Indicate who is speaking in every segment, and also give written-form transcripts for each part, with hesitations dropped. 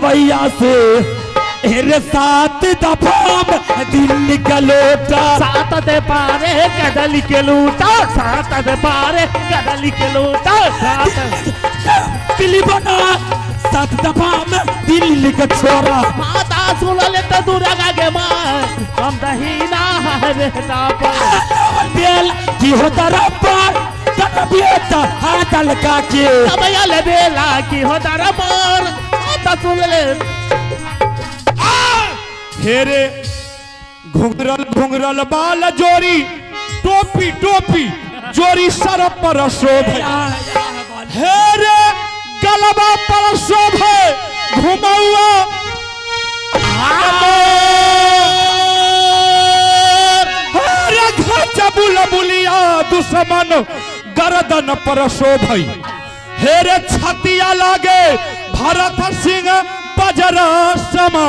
Speaker 1: लड़वैया से हेरे सात दफा में दिल्ली का लोटा।
Speaker 2: सात दे पारे कदली के लूटा, सात दे पारे कदली के लूटा, सात
Speaker 1: दिल्ली बना सात दफा में दिल्ली का छोरा।
Speaker 2: माता सुन ले तो दुर्गा के माँ हम दहीना रे ताप
Speaker 1: बेल की हो दरबार तब हाथ लगा के
Speaker 2: तब यल बेला की हो दरबार माता सुन ले।
Speaker 3: हेरे घुंघरल घुंघरल बाल जोरी टोपी टोपी जोरी सर पर शोभे। हेरे गलबा पर शोभे घुमौआ। हेरे घच बुलबुलिया दुश्मन गर्दन पर शोभे। हेरे छतिया लागे भरत सिंह बजरा समा।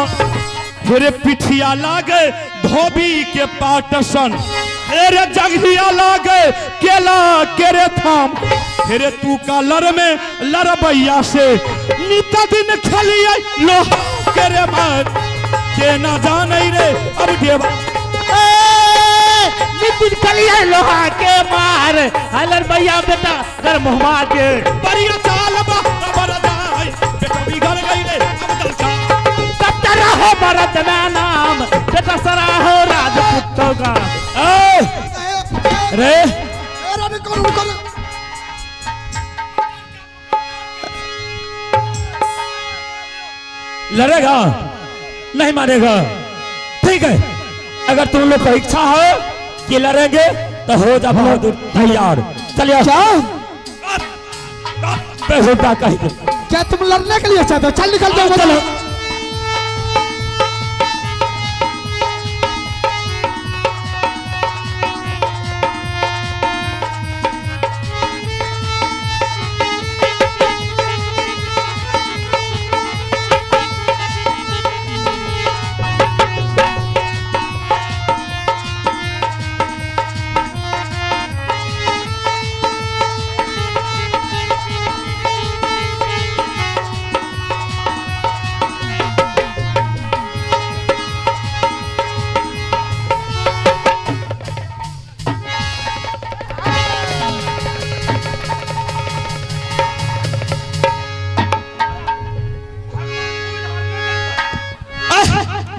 Speaker 3: हेरे पिठिया लागे धोबी के पाटसन। हेरे जगहिया लागे केला केरे थाम। हेरे तू का लड़ में लड़बैया से नित दिन खेलिए लोहा केरे मार के ना जाने रे अब देवा।
Speaker 2: नितिन खेलिए लोहा के मार हलर भैया बेटा कर मुहमा के
Speaker 3: बढ़िया चाल बा रबर जाए बेटा बिगड़ गई रे अब दलका।
Speaker 2: कतरा हो भरत में नाम बेटा सरा हो राजपूतों का।
Speaker 1: ए, रे
Speaker 4: रुको रुको
Speaker 1: लड़ेगा नहीं मानेगा, ठीक है। अगर तुम लोग को इच्छा हो कि लड़ेंगे तो हो जा बहादुर तैयार। चलिए बेहुदा कहीं दे।
Speaker 4: क्या तुम लड़ने के लिए चाहते हो? चल निकल जाओ।
Speaker 1: चलो।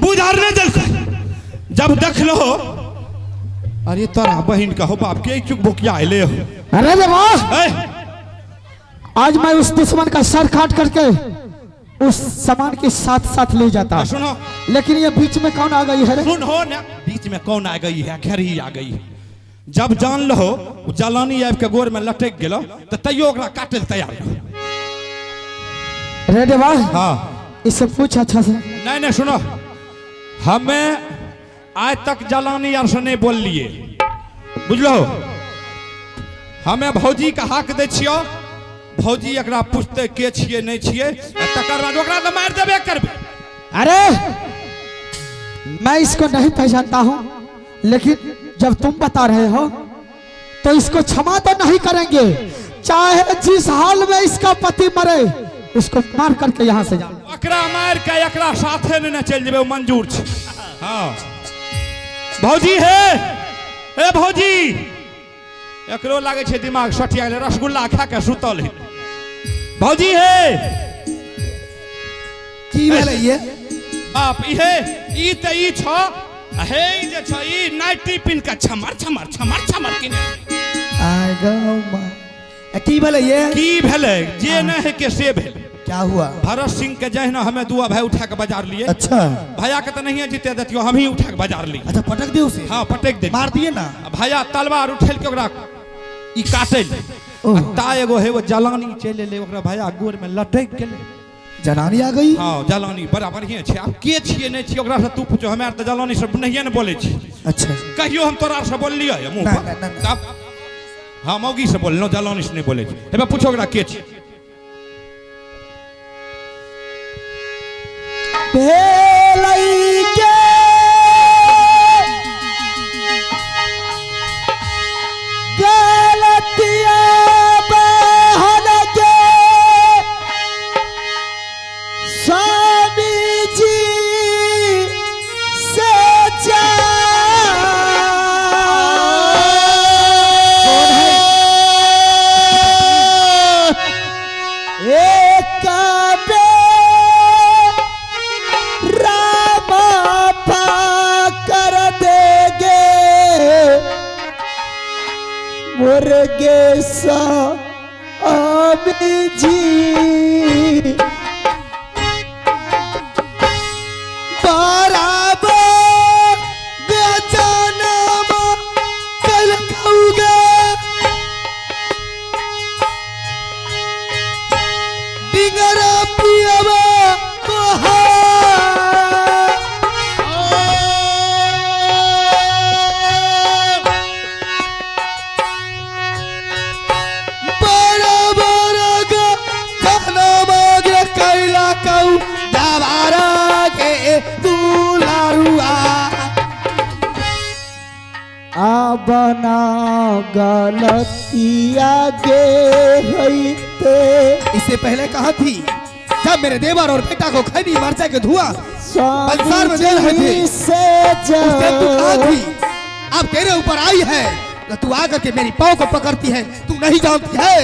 Speaker 3: बुझारने दल जब देख लो अरे तोरा बहन का हो बाप के चुक भुकिया आइले हो।
Speaker 4: अरे देवा
Speaker 3: ए,
Speaker 4: आज मैं उस दुश्मन का सर काट करके उस सामान के साथ साथ ले जाता,
Speaker 3: सुनो
Speaker 4: लेकिन ये बीच में कौन आ गई है रे?
Speaker 3: सुन हो ना बीच में कौन आ गई है, घेरी आ गई है। जब जान लो जलानी आबि के गोर में लटक गेलो तो तैयो ओकरा काटे ले तैयार रहो।
Speaker 4: रे देवा
Speaker 3: हाँ
Speaker 4: इससे पूछ अच्छा से।
Speaker 3: नहीं नहीं सुनो, हमें आज तक जलानी यार से नहीं बोल लिए बुझलो। हमें भौजी के हाक दै छियो, भौजी एकरा पूछते के छियै नहीं छियै, आ तकर बाद ओकरा तऽ मारि देबे करबै।
Speaker 4: अरे मैं इसको नहीं पहचानता हूं, लेकिन जब तुम बता रहे हो तो इसको क्षमा तो नहीं करेंगे। चाहे जिस हाल में इसका पति मरे उसको मार करके यहाँ से जाओ।
Speaker 3: ओकरा मारि के एकरा साथे ने चलि जेबै, ओ मंजूर छै। हाँ भौजी हे, ए भौजी, एकरो लागै छै दिमाग सठिया गेलै, रसगुल्ला खा के सुतल है। भौजी हे,
Speaker 5: की भेलै ये?
Speaker 3: बाप इहे ई तऽ ई छ, हे ई जे छ ई नाइटी पिन के छमर छमर छमर छमर किने।
Speaker 5: आय गौ माँ। की भेलै ये?
Speaker 3: की भेलै जे नहि है के से भेलै।
Speaker 5: क्या हुआ?
Speaker 3: भरत सिंह के जहिना हमें दुआ भाई उठा के बाजार लिए।
Speaker 5: अच्छा
Speaker 3: भैया के तो नहीं जीते देतियो, हम ही उठा के बाजार लिए।
Speaker 5: अच्छा पटक दियो उसे?
Speaker 3: हाँ पटक दे,
Speaker 5: मार दिए ना।
Speaker 3: भैया तलवार उठेल के ओकरा ई काटल, ता एगो हे वो जलानी चलि एलै, ओकरा भैया गोर में लटकि गेलै।
Speaker 5: जनानी आ गई?
Speaker 3: हाँ जलानी बड़ा बढ़िया छै। आब के छियै नहि छियै ओकरा से तू पूछो, हमे आर तऽ जलानी से नहिये ने बोलै छी।
Speaker 5: अच्छा
Speaker 3: कहियो हम तोरा से बोललियै मुँह
Speaker 5: ना,
Speaker 3: पर?
Speaker 5: ना, ना, ना।
Speaker 3: तब हाँ मौगी से बोललहुँ, जलानी से नहि बोलै छी। हेबे पूछो ओकरा के छी।
Speaker 5: भेलै के गलतिया बहन के संग
Speaker 4: बना गलतिया गे होइते।
Speaker 5: इससे पहले कहा थी जब मेरे देवर और बेटा को खैनी मरचा के धुआं बंसार में दे रहे थे,
Speaker 4: से
Speaker 5: उस दिन तू कहा थी? अब तेरे ऊपर आई है तो तू आकर के मेरी पाँव को पकड़ती है। तू नहीं जानती है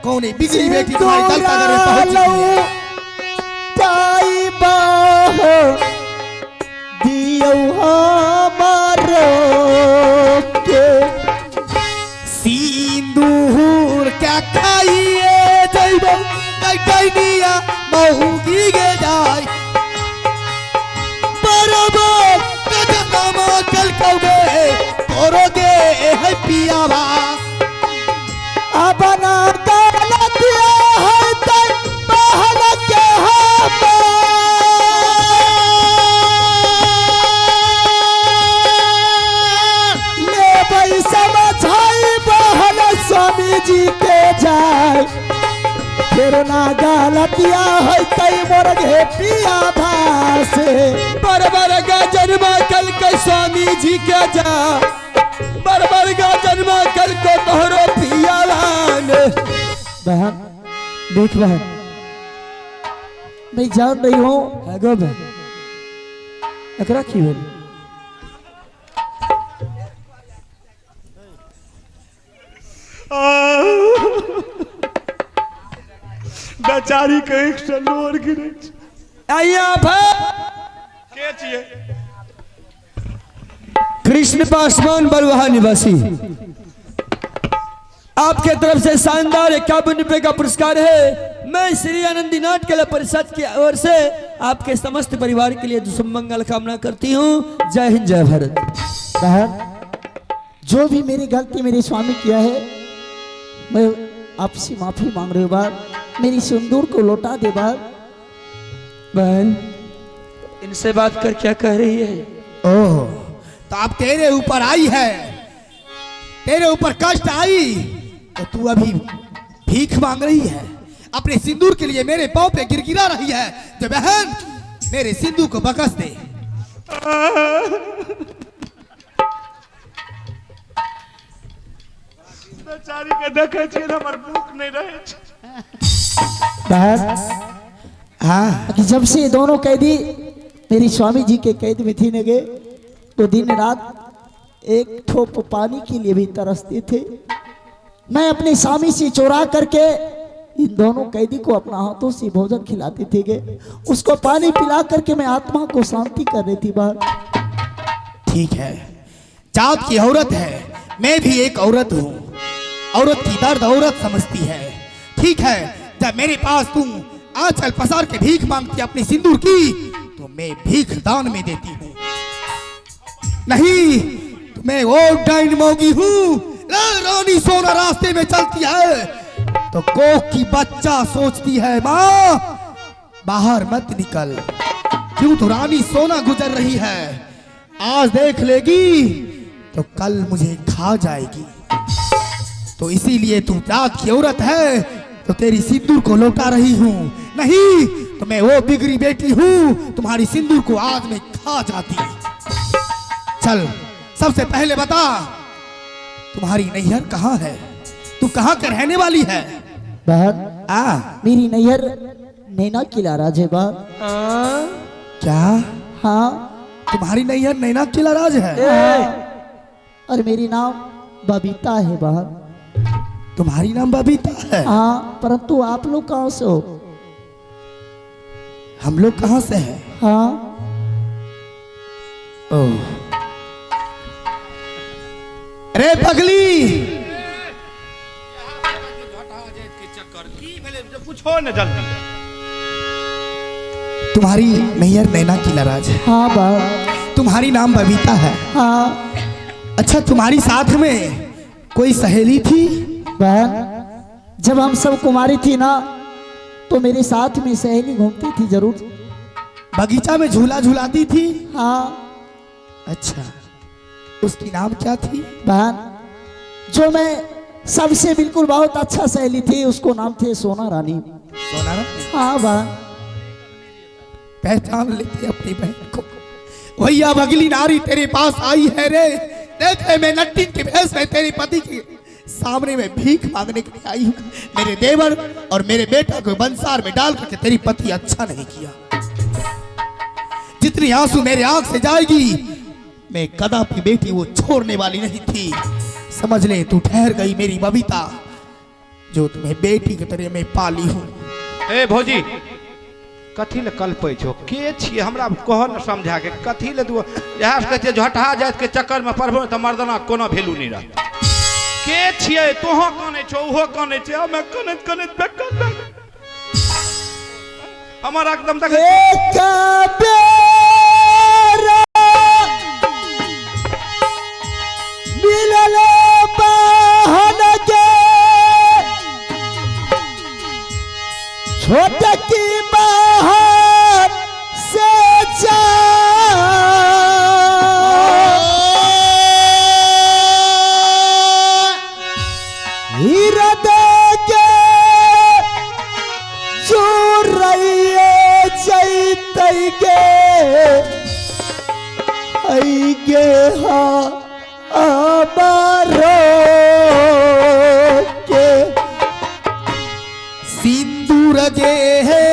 Speaker 5: कौन है बिगड़ी बेटी तुम्हारी दल का घर में पहुंच चुकी है। सिंदूर क्या खाइए जइबो कैकनिया महुगी गे जाय बराबर कदमा कल कौगे करोगे है पियावा।
Speaker 4: अपना गलतिया होइते बहन के लेबै समझाई बहन स्वामी जी के जाय फेर ना गलतिया होइते मोर घे पिया भासे।
Speaker 6: बरबर का जन्मा कल के स्वामी जी के जा बरबर का जन्मा कल को तोहरो पिया लान।
Speaker 4: बहन देख बहन, मैं जान रही हूँ।
Speaker 1: गो बहन, एकरा की भेल?
Speaker 3: बेचारी के एक से लोर गिरे।
Speaker 6: आइए आप है
Speaker 3: के छियै?
Speaker 6: कृष्ण पासवान बलुहा निवासी, आपके तरफ से शानदार 51 रुपए का पुरस्कार है। मैं श्री आनंदी नाट्य कला परिषद की ओर से आपके समस्त परिवार के लिए शुभ मंगल कामना करती हूँ। जय हिंद, जय भारत।
Speaker 4: बहन, जो भी मेरी गलती मेरे स्वामी किया है मैं आपसे माफी मांग रही हूँ। बार मेरी सिंदूर को लौटा दे। बार
Speaker 6: बहन, इनसे बात कर क्या कह रही है?
Speaker 5: ओह, तो अब तेरे ऊपर आई है, तेरे ऊपर कष्ट आई तो तू अभी भीख मांग रही है, अपने सिंदूर के लिए मेरे पांव पे गिरगिरा रही है। जो बहन मेरे सिंदूर को बकस दे।
Speaker 3: बेचारी के देखे छियै ने हमर भूख नहीं रहे छै।
Speaker 4: बहन,
Speaker 5: हाँ,
Speaker 4: कि जब से ये दोनों कैदी मेरी स्वामी जी के कैद में थी गए तो दिन रात एक ठोप पानी के लिए भी तरसते थे। मैं अपने स्वामी से चुरा करके इन दोनों कैदी को अपना हाथों से भोजन खिलाते थे गए, उसको पानी पिला करके मैं आत्मा को शांति कर रही थी। बार
Speaker 5: ठीक है, जात की औरत है, मैं भी एक औरत हूँ, औरत की दर्द औरत समझती है। ठीक है, जब मेरे पास तुम आंचल पसार के भीख मांगती अपनी सिंदूर की तो मैं भीख दान में देती हूँ। नहीं तो मैं वो डाइन मोगी हूँ। रानी सोना रास्ते में चलती है तो कोख की बच्चा सोचती है माँ बाहर मत निकल, क्यों तो रानी सोना गुजर रही है, आज देख लेगी तो कल मुझे खा जाएगी। तो इसीलिए तू जात की औरत है तो तेरी सिंदूर को लौटा रही हूँ, नहीं तो मैं वो बिगड़ी बेटी हूँ तुम्हारी सिंदूर को आज मैं खा जाती। चल सबसे पहले बता तुम्हारी नैहर कहाँ है, तू कहाँ के रहने वाली है?
Speaker 4: बहन,
Speaker 5: आ
Speaker 4: मेरी नैहर नैना किला राज है। बहन।
Speaker 5: क्या?
Speaker 4: हाँ,
Speaker 5: तुम्हारी नैहर नैना किला राज है?
Speaker 4: और मेरी नाम बबीता है। बहन,
Speaker 5: तुम्हारी नाम बबीता है?
Speaker 4: हाँ, परंतु आप लोग कहाँ से हो?
Speaker 5: हम लोग कहाँ से हैं?
Speaker 4: हाँ।
Speaker 5: ओह, अरे पगली,
Speaker 3: पूछो न जल्दी।
Speaker 5: तुम्हारी नैहर नैना किला राज है?
Speaker 4: हाँ बहन।
Speaker 5: तुम्हारी नाम बबीता है?
Speaker 4: हाँ।
Speaker 5: अच्छा, तुम्हारी साथ में कोई सहेली थी?
Speaker 4: बहन, जब हम सब कुमारी थी ना तो मेरे साथ में सहेली घूमती थी जरूर।
Speaker 5: बगीचा में झूला झूलाती थी?
Speaker 4: हाँ।
Speaker 5: अच्छा, उसकी नाम क्या थी?
Speaker 4: बहन, जो मैं सबसे बिल्कुल बहुत अच्छा सहेली थी उसको नाम थे सोना रानी।
Speaker 5: सोना रानी?
Speaker 4: हाँ बहन।
Speaker 5: पहचान लेती अपनी बहन को। भैया अगली नारी तेरे पास आई है रे, देख ले, मैं नट्टिन के भेष में तेरे पति के सामने में भीख मांगने के लिए आई हूँ। मेरे देवर और मेरे बेटा को बंसार में डाल करके तेरी पति अच्छा नहीं किया। जितनी आंसू मेरे आंख से जाएगी, मैं कदापि बेटी वो छोड़ने वाली नहीं थी। समझ ले, तू ठहर गई मेरी बबीता, जो तुम्हें बेटी के तरह मैं पाली हूँ।
Speaker 3: ए भौजी, कथी ले कल्पै छो? के छियै हमरा कह न समझा के, कथी ले तू इएह से कहै छियै झटहा जाति के चक्कर में पड़बो तऽ मर्दाना के कोनो वैल्यू नहीं रहत। के छियै? तोहो कानै छो, ओहो कानै छै, हमे कानैत कानैत बेकल भए गेल। हमर एकदम देख
Speaker 4: एक बेर मिलल बहन के छोट की बहन से जा हृदय के चोरैये जैतै गे ऐ गे हा अमरो के
Speaker 5: सिंदूर गे है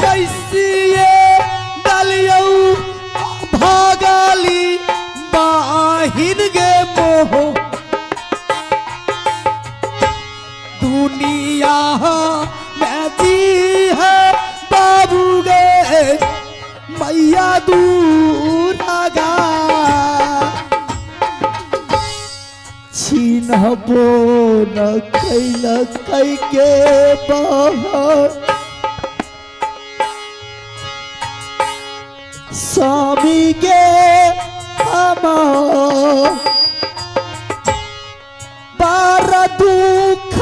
Speaker 5: कैसिए दलियौ भागाली बाहिन गे मोह दुनिया में जी है बाबू गे मैया दूरागा
Speaker 4: छिनहबो न कैल कै के बहर स्वामी गे अमर बार दुख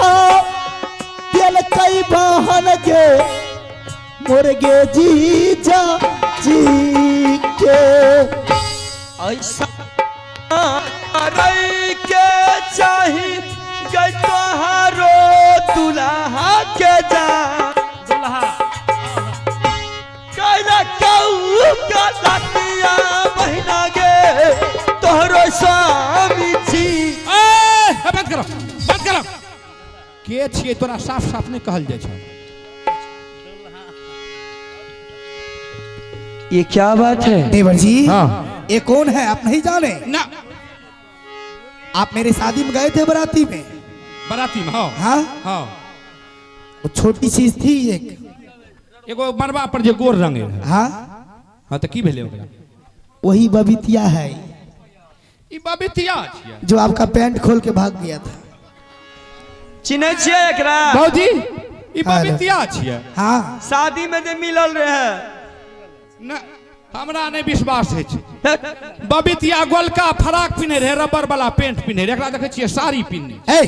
Speaker 4: देलकै बहन गे मुर्गे जीजा जी के।
Speaker 6: ऐसा रई के चाही गई तोहारो दुल्हा के जा
Speaker 2: दुल्हा
Speaker 6: कैला कऊ का लतिया बहिना गे तोहरो स्वामी जी।
Speaker 3: ए, बंद करो, बंद करो। के छियै तोरा साफ साफ नहीं कहल जाइ छै।
Speaker 6: ये क्या बात है
Speaker 5: देवर जी?
Speaker 3: हाँ।
Speaker 5: ये कौन है आप नहीं जाने?
Speaker 3: ना।
Speaker 5: आप मेरे शादी में गए थे बराती में।
Speaker 3: बराती में? हाँ।
Speaker 5: हाँ।
Speaker 3: हाँ।
Speaker 5: वो छोटी चीज थी एक।
Speaker 3: एगो मरबा पर जे गोर रंगे रहे।
Speaker 5: हाँ।
Speaker 3: हाँ, तो की भेलै ओकरा?
Speaker 5: वही बबीतिया है।
Speaker 3: ई बबीतिया छियै
Speaker 5: जो आपका पैंट खोल के भाग गया था।
Speaker 6: चिन्है छियै एकरा?
Speaker 3: भौजी, ई बबीतिया छियै?
Speaker 5: हाँ।
Speaker 6: शादी में जे मिलल रहे।
Speaker 3: न, हमरा नहीं विश्वास होइ छै। बबीतिया गोलका फराक पिन्है रहे, रबर वाला पेंट पिन्है रहे, एकरा देखै छियै साड़ी पिन्हने।
Speaker 5: ए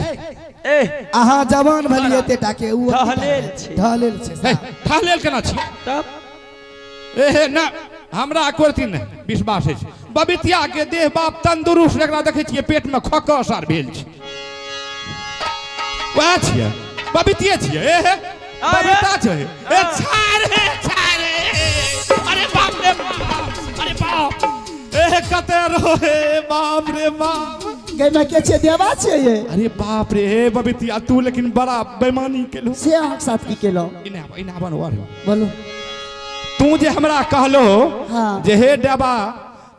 Speaker 6: ए
Speaker 5: अहाँ जवान भलियै एते टाके उ
Speaker 6: ढहलेल छै।
Speaker 5: ढहलेल छै।
Speaker 3: हे, ढहलेल केना छियै?
Speaker 6: तब
Speaker 3: ए हे, न, हमरा एको रत्ती नहि विश्वास होइ छै। बबीतिया के देह बाप तंदुरुस्त, एकरा देखै छियै पेट में खकस आर भेल छै। वएह छियै, बबीतिये छियै। ए हे, बबीता छै। ए छाड़े छाड़े, अरे बाप रे बाप, अरे बाप, ए हे कते रहे, बाप रे बाप।
Speaker 4: गे मैं के छियै? देवा छियै ये?
Speaker 3: अरे बाप रे, हे बबीतिया, तू लेकिन बड़ा बेईमानी केलहो।
Speaker 4: से अहाँके साथ की केलहुँ?
Speaker 3: इने आब, इने आब, आब।
Speaker 4: बोलू।
Speaker 3: तू जे हमरा कहलो
Speaker 4: हाँ।
Speaker 3: जे हे देवा,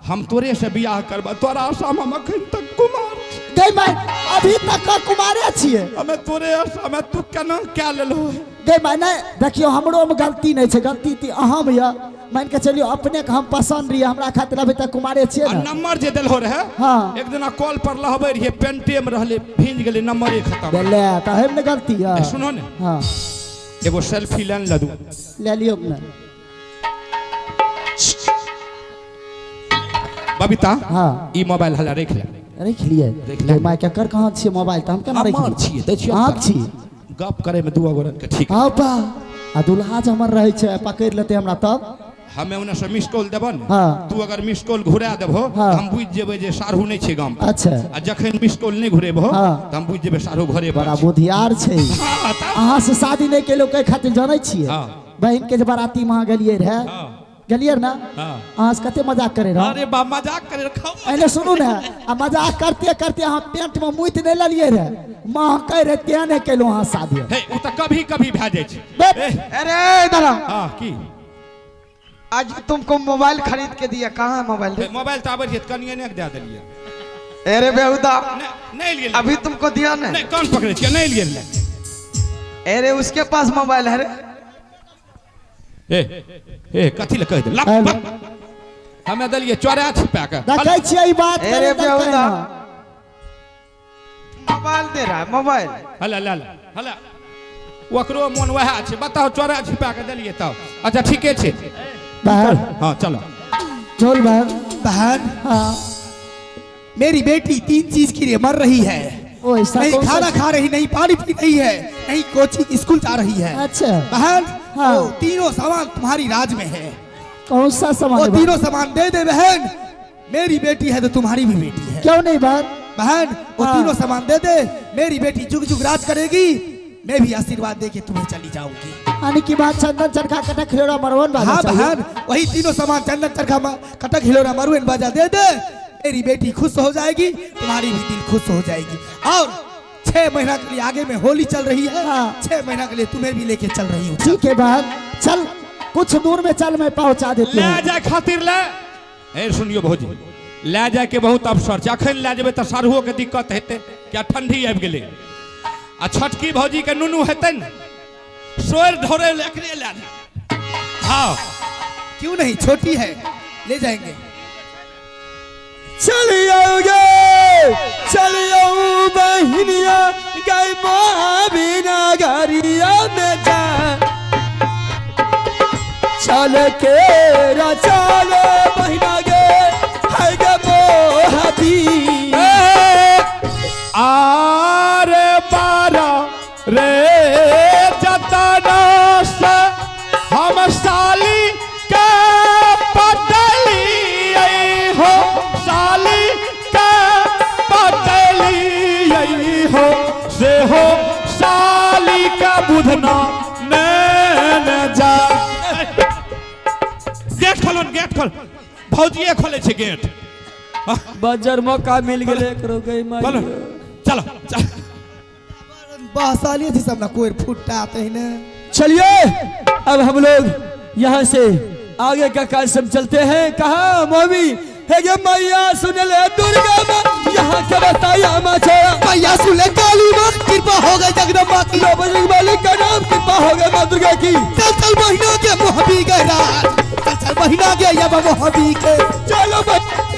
Speaker 3: हम तोरे से बियाह करबा, तोरा आशा में हम अखन तक कुमार छी।
Speaker 4: गई माय, अभी तक कुमारे छियै?
Speaker 3: हमे तोरे आशा में, तू केना कए लेलहो?
Speaker 4: गई माय, नहीं देखियो, हमरो में गलती नहीं छै, गलती ती अहाँ में यऽ। मान के चलियो अपने के हम पसंद रहिए, हमरा खातिर अभी तक कुमारे छियै
Speaker 3: आ
Speaker 4: ने।
Speaker 3: नंबर जे देलहो रहे,
Speaker 4: हाँ।
Speaker 3: एक दिना कॉल पर लहबै रहिए, पेंटे में रहले, भींज गेलै, नंबरे खत्म।
Speaker 4: ले तऽ हम ने गलती यऽ।
Speaker 3: ए, सुनो ने।
Speaker 4: हाँ।
Speaker 3: एगो सेल्फी लेन लदू।
Speaker 4: ले लियो ने।
Speaker 3: बबीता।
Speaker 4: हाँ।
Speaker 3: ई मोबाइल हला रख ले।
Speaker 4: रख लिए।
Speaker 3: रख ले।
Speaker 4: माय केकर कहाँ छियै मोबाइल, तऽ हम केना रख
Speaker 3: हमर
Speaker 4: लिए?
Speaker 3: छियै, दै छियै।
Speaker 4: अहाँक छी।
Speaker 3: गप करे में दू गोरन के ठीक।
Speaker 4: हाँ बा, आ दुल्हा जे हमर रहै छै, पकड़ि लेतै हमरा तब?
Speaker 3: हमे ओने से मिस कॉल देबो ने।
Speaker 4: हाँ।
Speaker 3: तू अगर मिस कॉल घुरा देबहो,
Speaker 4: हाँ।
Speaker 3: हम बुझि जेबै जे साढ़ू नहि छै गाम पर।
Speaker 4: अच्छा।
Speaker 3: आ जखन मिस कॉल नहि घुरेबहो,
Speaker 4: हाँ।
Speaker 3: तऽ हम बुझि जेबै साढ़ू घरे पर
Speaker 4: बड़ा
Speaker 3: छै।
Speaker 4: बुधियार छै।
Speaker 3: हाँ, तब?
Speaker 4: अहाँ से शादी नहि केलहुँ कै खातिर जानै छियै?
Speaker 3: हाँ।
Speaker 4: बहिन के जे बाराती में अहाँ गेलियै रहे,
Speaker 3: हाँ।
Speaker 4: गेलियै ना?
Speaker 3: हाँ।
Speaker 4: अहाँ से कते मजाक करे रहो।
Speaker 3: अरे बा मजाक करे रखो।
Speaker 4: पहले सुनू ने, आ मजाक करते करते अहाँ पेंट में मुइत नहीं लेलियै रे, माँ कह रहे तें नहीं केलहुँ अहाँ शादी।
Speaker 3: हे उ त कभी कभी भए जाइ छै।
Speaker 4: बे।
Speaker 7: अरे इधर आओ।
Speaker 3: हां की
Speaker 7: आज तुमको मोबाइल खरीद के दिया, कहाँ है मोबाइल?
Speaker 3: हे, मोबाइल त आबै छै त कनिए ने दए देलियै।
Speaker 7: अरे बेहुदा
Speaker 3: नहीं लिए।
Speaker 7: अभी तुमको दिया ना?
Speaker 3: नहीं, कान पकड़े छियै, नहीं लिए।
Speaker 7: अरे उसके पास मोबाइल है रे।
Speaker 3: ए ए कथी ले कह दे लप
Speaker 4: हेलो।
Speaker 3: हमे देलियै चोरा छिपा के।
Speaker 4: देखै छियै ई बात
Speaker 7: अरे
Speaker 4: करे
Speaker 7: बेहुदा
Speaker 4: ना।
Speaker 7: मोबाइल दे रहा है मोबाइल।
Speaker 3: हला हला हला ओकरो मोन वएह छै, बताओ चोरा छिपा के देलियै तब। अच्छा ठीके छै।
Speaker 4: बाहर।
Speaker 3: हाँ चलो।
Speaker 4: चल बाहर।
Speaker 5: बहन।
Speaker 4: हाँ।
Speaker 5: मेरी बेटी 3 चीज के लिए मर रही है।
Speaker 4: ओ ऐसा
Speaker 5: नहीं
Speaker 4: कौन सा
Speaker 5: खाना खा रही, नहीं पानी पी रही है, नहीं कोचिंग स्कूल जा रही है।
Speaker 4: अच्छा।
Speaker 5: बहन।
Speaker 4: हाँ।
Speaker 5: वो तीनों सामान तुम्हारी राज में है।
Speaker 4: कौन सा सामान?
Speaker 5: वो
Speaker 4: है बहन?
Speaker 5: तीनों सामान दे दे बहन, मेरी बेटी है तो तुम्हारी भी बेटी है।
Speaker 4: क्यों नहीं बहन?
Speaker 5: बहन वो
Speaker 4: हाँ।
Speaker 5: तीनों सामान दे दे, मेरी बेटी जुग जुग राज करेगी, मैं भी आशीर्वाद दे के तुम्हें चली जाऊंगी।
Speaker 4: यानी की बात चंदन चरखा कटक हिलोरा मरवन बाजा।
Speaker 5: हाँ
Speaker 4: चाहिए।
Speaker 5: बहन वही तीनों सामान चंदन चरखा कटक हिलोरा मरुन बाजा दे दे, मेरी बेटी खुश हो जाएगी, तुम्हारी भी दिल खुश हो जाएगी। और 6 महीना के लिए आगे में होली चल रही है।
Speaker 4: हाँ।
Speaker 5: 6 महीना के लिए तुम्हें भी लेके चल रही हूँ।
Speaker 4: ठीक है बहन, चल कुछ दूर में चल, मैं पहुंचा देती
Speaker 3: ले
Speaker 4: हूँ।
Speaker 3: जाए खातिर ले। ए सुनियो भौजी, ले जाए के बहुत अवसर छै, अखन ले जेबै तऽ साढ़ुओ के दिक्कत हेतै, क्या ठंडी आबि गेलै। आ छोटकी भौजी के नुनू हेतै ने, सोर ढोरे ले एकरे ले जाए। हाँ
Speaker 5: क्यों नहीं, छोटी है, ले जाएंगे।
Speaker 6: चलियोगे चलियो बहनिया गई बिना गरिया में जा, चल के चल बहिना गे है गे मोहबी।
Speaker 3: आरे बारा रे जतना से हम साली के पटली हो, साली के पटली हो, से हो साली का बुधना नैन जा। गेट खोलो, गेट खोल, भौजिए खोले छे गेट।
Speaker 6: बजर मौका मिल गेलै एकरो गई माई।
Speaker 3: बोलो चलो चलो।
Speaker 5: बहसाली थी सब ना कोई फुट्टा आते ही ना।
Speaker 6: चलिए अब हम लोग यहाँ से आगे का कार्यक्रम चलते हैं। कहा मोमी हे गे मैया सुन ले दुर्गा माँ, यहाँ के बताया माँ छोड़ा।
Speaker 5: मैया सुन ले काली माँ, कृपा हो गई जगदम्बा की।
Speaker 6: लो बजरंग बली का नाम, कृपा हो गई माँ दुर्गा की।
Speaker 5: चल चल महीना के मोहबी के राज, चल चल महीना के अब मोहबी के।
Speaker 6: चलो भाई।